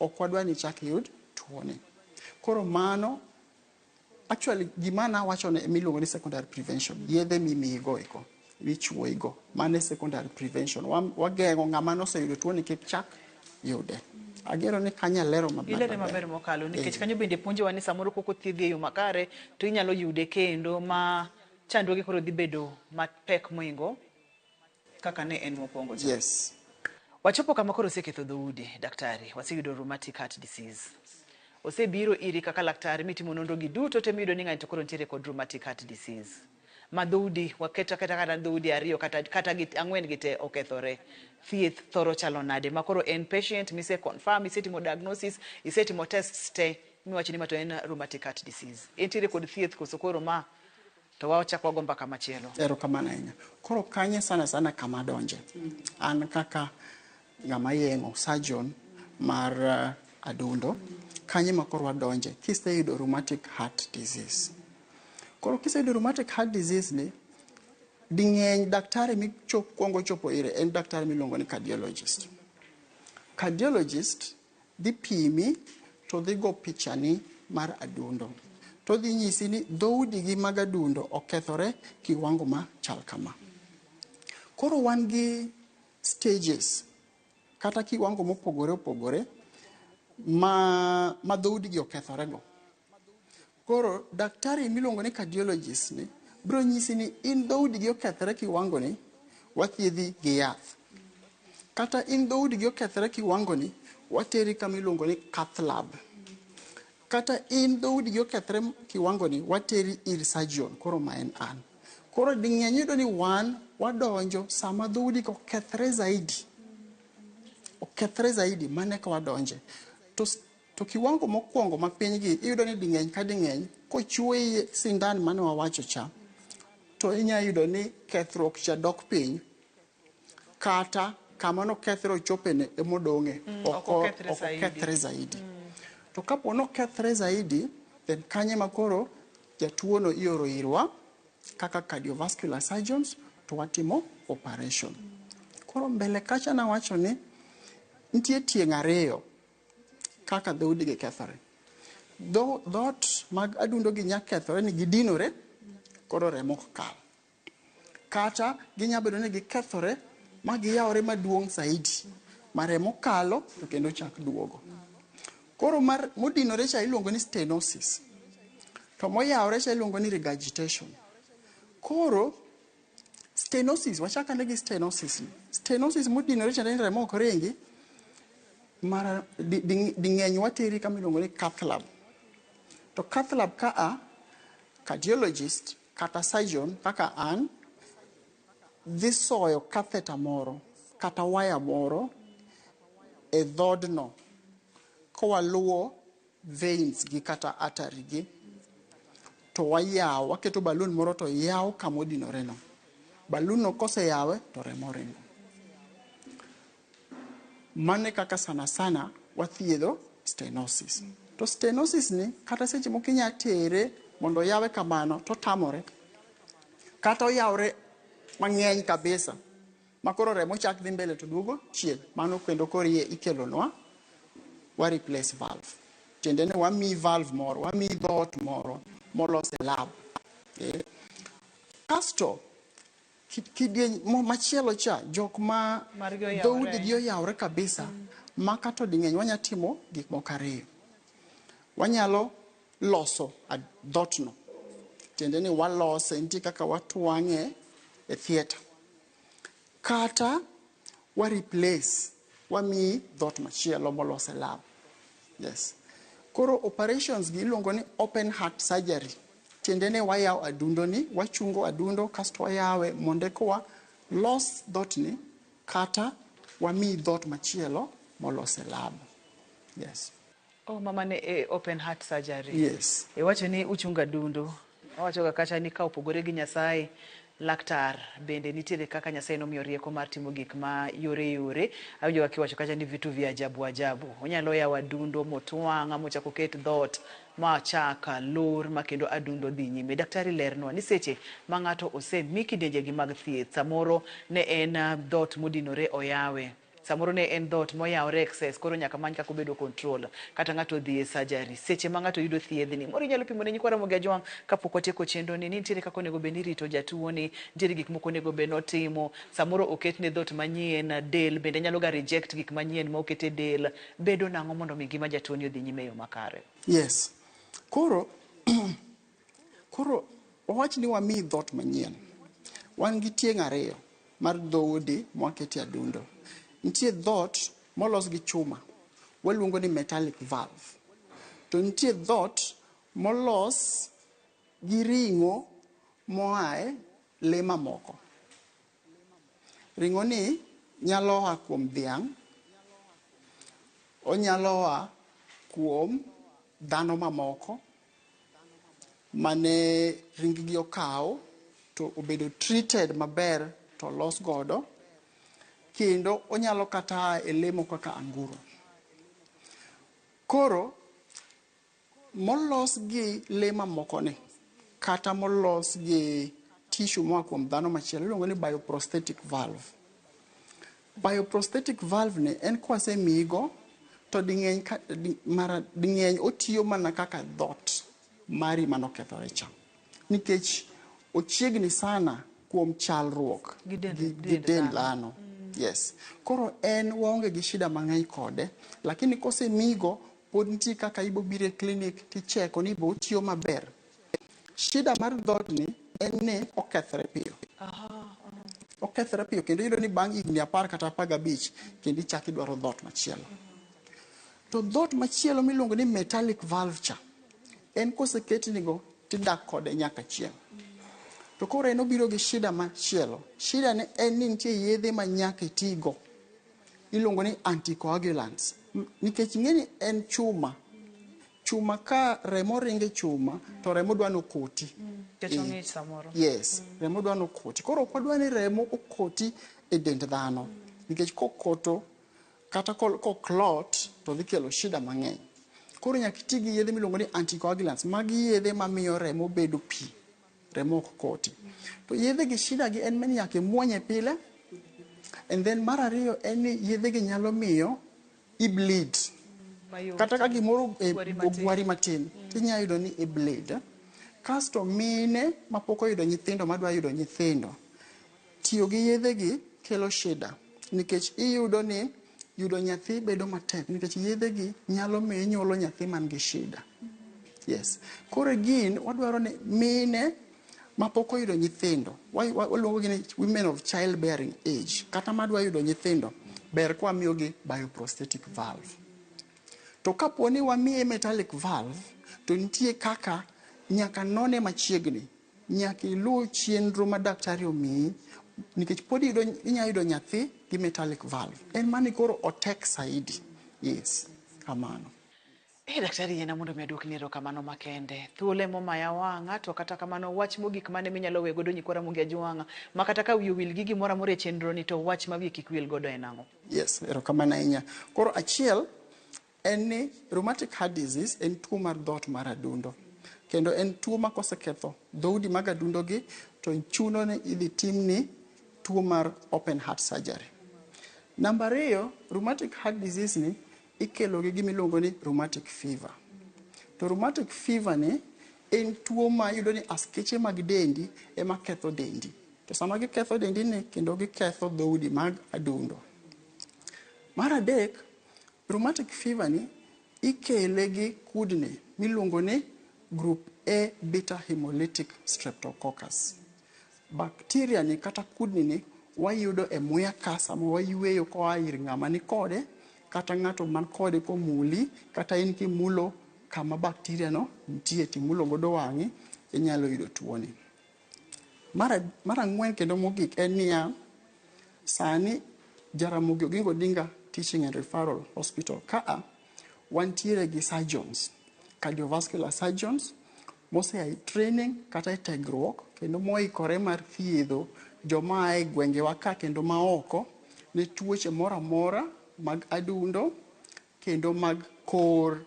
ok wadwa ni ichak iyud tuoni. Koro mano actually gima nawacho ne miluongo ni secondary prevention, yedhe mimiyigo eko, michuoyigo, mano e secondary prevention. Wageng'o ng'ama noseyudo tuoni kik chak yude. Ageno ni kanyo alero maber. Ilere maber mokalo nikech kanyo bende puonjowa ni samoro kok othiedhi e yo makare to inyalo yude kendo ma chandruoge koro dhi bedo mapek moingo kaka ne en mokwongo cha. Yes. Wachopo kama koro oseketho dhoudi, daktari, waseyudo rheumatic heart disease. Osebiro iri kaka laktar mitimo nonro gi duto te miyudo ni ng'ani to koro nitiere kod rheumatic heart disease. Ma dhoudi waketo aketa kata dhoudi 2 kata gi 4 gi te okethore. Thieth thoro chalo nade? Ma koro en patient mise confirm, isetimo diagnosis, isetimo tests te miwacho ni ma to en rheumatic heart disease. Entiere kod thieth koso koro ma To wachak wago mbaka machielo. Erokamano ahinya. Koro kanye sana sana kama donje. An kaka ng'ama yeng'o surgeon mar adundo, kanye ma koro wadonje kiseyudo rheumatic heart disease. Koro kiseyudo rheumatic heart disease ni, ding'eny daktari mikwongo chopo ire en daktari miluongo ni cardiologist. Cardiologist dhi pimi to dhi go pichani mar adundo. To dhi nyisi ni dhoudi mag adundo okethore kiwango ma chal kama. Koro wan gi stages kata kiwango mopogore opogore ma dhoudi gi okethore go. Koro daktari miluongo ni cardiologist ni biro nyisi ni in dhoudi gi okethore kiwango ni, wathiedhi gi yath. Kata in dhoudi gi okethore kiwango ni, wateri kama iluongo ni cath lab. Kata in dhoudi gi okethore kiwango ni, wateri ir surgeon, koro ma en an. Koro ding'eny iyudo ni wan wadonjo sama dhoudi go okethore zaidi. Okethore zaidi, mano eka wadonje. To kiwango mokwongo mapiny gi, iyudo ni ding'eny ka ding'eny, kochuoyi sindan mane wawacho cha, to inya yudo ni kethruok cha dok piny, kata kama nokethre ochopene emodong'e, ok okethre zaidi. Okethre zaidi. To kapo nokethre zaidi, then kanye ma koro jatuo no ioro irwa kaka cardiovascular surgeons to watimo operation. Koro mbele kacha nawacho ni nitie tieng' ariyo kaka dhoudi gi kethore. Dhoot mag adundo gi nya kethore ni gidinore, koro remo ok kal. Kata ginya bedo ni gikethore ma giyawore maduong' zaidi, ma remo kalo to kendo chak duogo. Koro mar modinore cha iluongo ni stenosis. To moyawore cha iluongo ni regurgitation. Koro stenosis, wachak ane gi stenosis ni. Stenosis modinore cha ni remo ok ringi, mara ding'eny wateri kama iluongo ni cath lab. To cath lab ka a, cardiologist kata surgeon kaka an dhi soyo catheter moro kata waya moro e dhodno kowaluwo veins gi kata artery gi to wayawo, waketo balloon moro to yawo kama odinore no. Balloon no koseyawe to remo ringo. Mano e kaka sana sana wathiedho stenosis. To stenosis ni kata seche moko inya tere mondo oyawe kamano to tamore. Kata oyawre mang'eny kabisa ma koro remo chak dhi mbele to duogo chien. Mano kendo koro ikelonwa wa replace valve. Tiende ni wamiyi valve moro, wamiyi dhoot moro molos e lab. Kasto kidieny machielo cha, jok ma Margi oyawore. dhoudi gi oyawore kabisa, ma kata ding'eny wanya timo gik moko ariyo. Wanyalo loso dhotno. Tiende ni walose, nitie kaka watwang'e e theatre. Kata wa replace, wamiyi dhot machielo molos e lab. Yes. Koro operations gi iluongo ni open heart surgery. Tiende ni wayawo adundo ni, wachungo adundo kasto wayawe mondo eka wa los dhotni kata wamiyi dhot machielo molos e lab. Yes. Oh, mama ne e open heart surgery. Yes. Iwacho ni uchungo adundo. Wawacho ga kacha ni ka opogore gi Nyasaye, laktar bende nitiere kaka Nyasaye nomiyo rieko mar timo gik ma yore yore. Awinjo ka kiwacho kacha ni vitu vya ajabu ajabu. Onyalo yawo adundo motwang'a mochak oket dhoot ma chak lor ma kendo adundo dhi nyime. Daktari lernwa ni seche ma ng'ato osemi kidienje gi mag thieth, samoro ne en dhoot modinore oyawe. Samoro ne en dhoot moyawore excess, koro nyaka many kaka obedo control, kata ng'ato odhi e surgery. Seche ma ng'ato yudo thiedhni, moro inyalo pimo ne nyikwa Ramogi Ajwang' kapok watieko chenro ni, nitiere kaka onego bed ni irito jatuo ni, nitiere gik moko onego bed notimo, samoro oketne dhoot manyien, del bende nyalo ga reject gik manyien ma oket e del. Bedo nang'o mondo mi ngima jatuo ni odhi nyime e yo makare? Yes. Koro, koro wawach ni wamiyi dhoot manyien. Wan gi tieng' ariyo mar dhoudi mwakete adundo. Nitie dhoot molos gi chuma, waluongo ni metallic valve. To nitie dhoot molos gi ring'o moae le mamoko. Ring'o ni nyalo a kuom dhiang', onyalo a kuom dhano mamoko, mane ring gi okaw to obedo treated maber to olos godo, kendo onyalo kata a e lee moko kaka anguro. Koro molos gi lee mamoko ni kata molos gi tissue moa kuom dhano machielo iluongo ni bioprosthetic valve. Bioprosthetic valve ni en kwasemiyigo to ding'eny mara ding'eny otiyo mana kaka dhot mari manokethore cha. Nikech ochiegni sana kuom chalruok Gi dend, gi dend dend dhano. dhano. Yes. Koro en waonge gi shida mang'eny kode, lakini kosemigo pod nitie kaka ibo biro e clinic ticheko ni be otiyo maber. Shida mar dhoodni en ni okethre piyo. Okethre piyo kendo iyudo ni bang' higni 10 kata 15 kendo ichako idwaro dhoot machielo. To dhoot machielo miluongo ni metallic valve cha, en koseketnigo tidak kode nyaka chieng'. To koro en obiro gi shida machielo. Shida ne en ni nitie yedhe ma nyaka itigo. Iluongo ni anticoagulants. Nikech ing'e ni en chuma. Chuma ka remo ringo e chuma, to remo dwa nokoti. Nikech ong'ich samoro. Yes, remo dwa nokoti. Koro ok wadwa ni remo okoti e dend dhano. Nikech kokoto, kata koklot, to dhi kelo shida mang'eny. Koro nyaka iti gi yedhe miluongo ni anticoagulants. Magi yedhe mamiyo remo bedo pi. Remo ok koti. To yedhe gi shida gi en ni nyaka imuonye pile. And then mar ariyo en ni yedhe gi nyalo miyo i bleed. Mayot. Kata ka gimoro Ogwari matin. ogwari matin, tinyalo yudo ni i bleed. Kasto mine mapok oyudo nyithindo madwa yudo nyithindo, tiyo gi yedhe gi kelo shida. Nikech iyudo ni yudo nyathi bedo matek nikech yedhe gi nyalo miyo inyuolo nyathi man gi shida. Yes. Koro gin wadwaro ni mine mapok oyudo nyithindo, waluongo gi ni women of childbearing age, kata madwa yudo nyithindo, ber kwa miyogi bioprosthetic valve. To kapo ni wamiye metallic valve, to nitie kaka nyaka none machiegni, nyaka iluw chenro ma daktari omiyi, nikech pod inyalo yudo nyathi gi metallic valve. En mani koro otek saidi. Yes, kamano. Daktari yiena mondo mi aduokni erokamano makende. Thuolo emomaya wang'a to kata kamano wach mogik mane minyalo weyo godo nyikwa Ramogi Ajwang'a ma kata ka wiyi owil gi gimoro amora e chenro ni to wach ma wiye kik wil godo en ang'o? Yes, erokamano ahinya. Koro achiel en ni rheumatic heart disease en tuo mar dhoot mar adundo. Kendo en tuo ma koseketho dhoudi mag adundo gi to chuno ni idhi timni tuo mar open heart surgery. Namba ariyo, rheumatic heart disease ni ikelo gi gima iluongo ni rheumatic fever. To rheumatic fever ni en tuo ma iyudo ni askeche mag dendi ema ketho dendi. To sama giketho dendi ni kendo giketho dhoudi mag adundo. Mar adek, rheumatic fever ni ikele gi kudni miluongo ni group A beta hemolytic streptococcus. Bacteria ni kata kudni ni wayudo e muya ka sama wayueyo koa ir ng'ama ni kode, kata ng'ato man kode komuli, kata in kimulo kama bacteria no nitie timulo godo wang'i, inyalo yudo tuoni. Mar ang'wen kendo mogik en niya, sani Jaramogi Oginga Odinga Teaching and Referral Hospital kaa wantiere gi surgeons, cardiovascular surgeons mosea e training kata e tiegruok kendo moikore mar thiedho joma a e gwengewa ka kendo maoko ne tuoche moro amora mag adundo kendo mag kor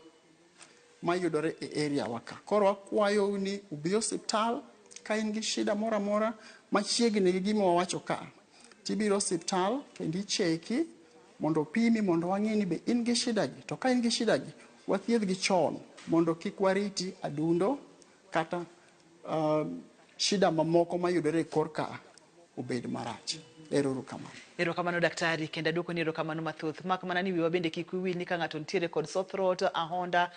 mayudore e area wa ka. Koro wakwayou ni ubi osiptal ka in gi shida moro amora machiegni gi gima wawacho ka. Tibiro osiptal kendo icheki mondo opimi mondo wang'e ni be in gi shida gi. To ka in gi shida gi, wathiedhgi chon mondo kik wariti adundo kata shida mamoko mayudore e kor ka obed marach. Ero uru kamano. Erokamano daktari, kendo aduoko ni erokamano mathoth. Mak mana ni wiwa bende kik wiwil ni ka ng'ato nitiere kod sore throat, ahonda,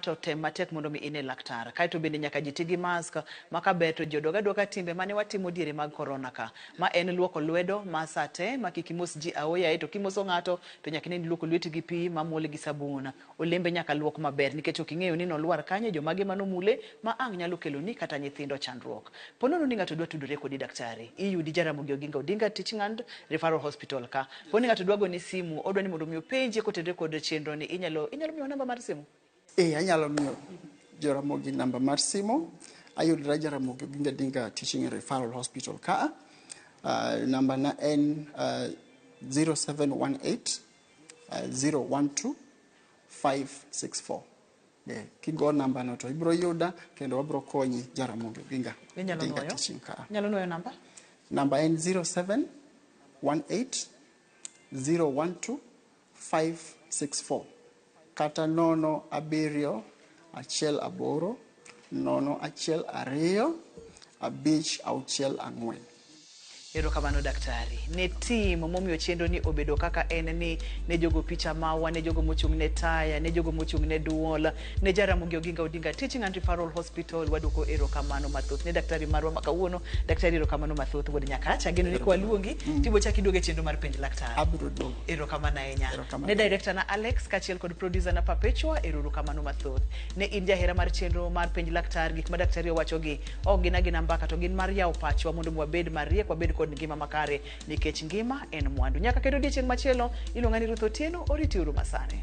to tem matek mondo mi ine laktar. Kaeto bende nyaka ji ti gi mask, ma kaber to ji odog aduoka timbe mane watimo diere mag corona ka. Ma en luoko lwedo ma sa te, ma kik imos ji aoyaye, to kimoso ng'ato to nyaka ine ni iluoko lweti gi pi mamol gi sabun. Olembe nyaka luok maber nikech ok ing'eyo ni nolwar kanyo, jomage manomule ma ang' nyalo keloni kata nyithindo chandruok. Po nono ni ng'ato dwa tudore kodi daktari, iyudi Jaramogi Oginga Odinga Teaching and Referral Hospital ka. Po ni ng'ato dwa goni simu, odwa ni mondo mi openji kotenore kod chenro ni, inyalo miyo namba mar simu? Anyalo miyo Joramogi namba mar simu. Ayudra Jaramogi Oginga Odinga Teaching and Referral Hospital ka. Namba na en 0718 012 564. Yeah, kigo namba no to ibro yuda kendo wabro konyi Jaramogi Oginga Inyalo Odinga nuoyo? Teaching ka. Inyalo nuoyo namba? Namba en 0718 012 564 kata 0 7 1 8 0 1 2 5 6 4. Erokamano daktari. Ne tim momiyo chenro ni obedo kaka en ni, ne jogo picha mawa, ne jogo mochung' ne taya, ne jogo mochung' ne duol, ne Jaramogi Oginga Odinga Teaching and Referral Hospital, waduoko erokamano mathoth. Ne daktari marwa ma kawuono, daktari erokamano mathoth wuod Nyakach. Ageno ni kwaluongi, tibo chak iduogo e chenro mar penj laktar. Abiro duogo. Erokamano ahinya. Erokamano. Ne director na Alex kaachiel kod producer na Perpetua, erokamano mathoth. Ne in jahera mar chenro mar penj laktar, gik ma daktari owachogi ok gin agina mbaka to gin mar yawo pachwa mondo wabed mariek, wabed kod ngima makare nikech ngima en mwandu. Nyaka kendo odiechieng' machielo, iluonga ni Ruth Otieno, oriti uru masani.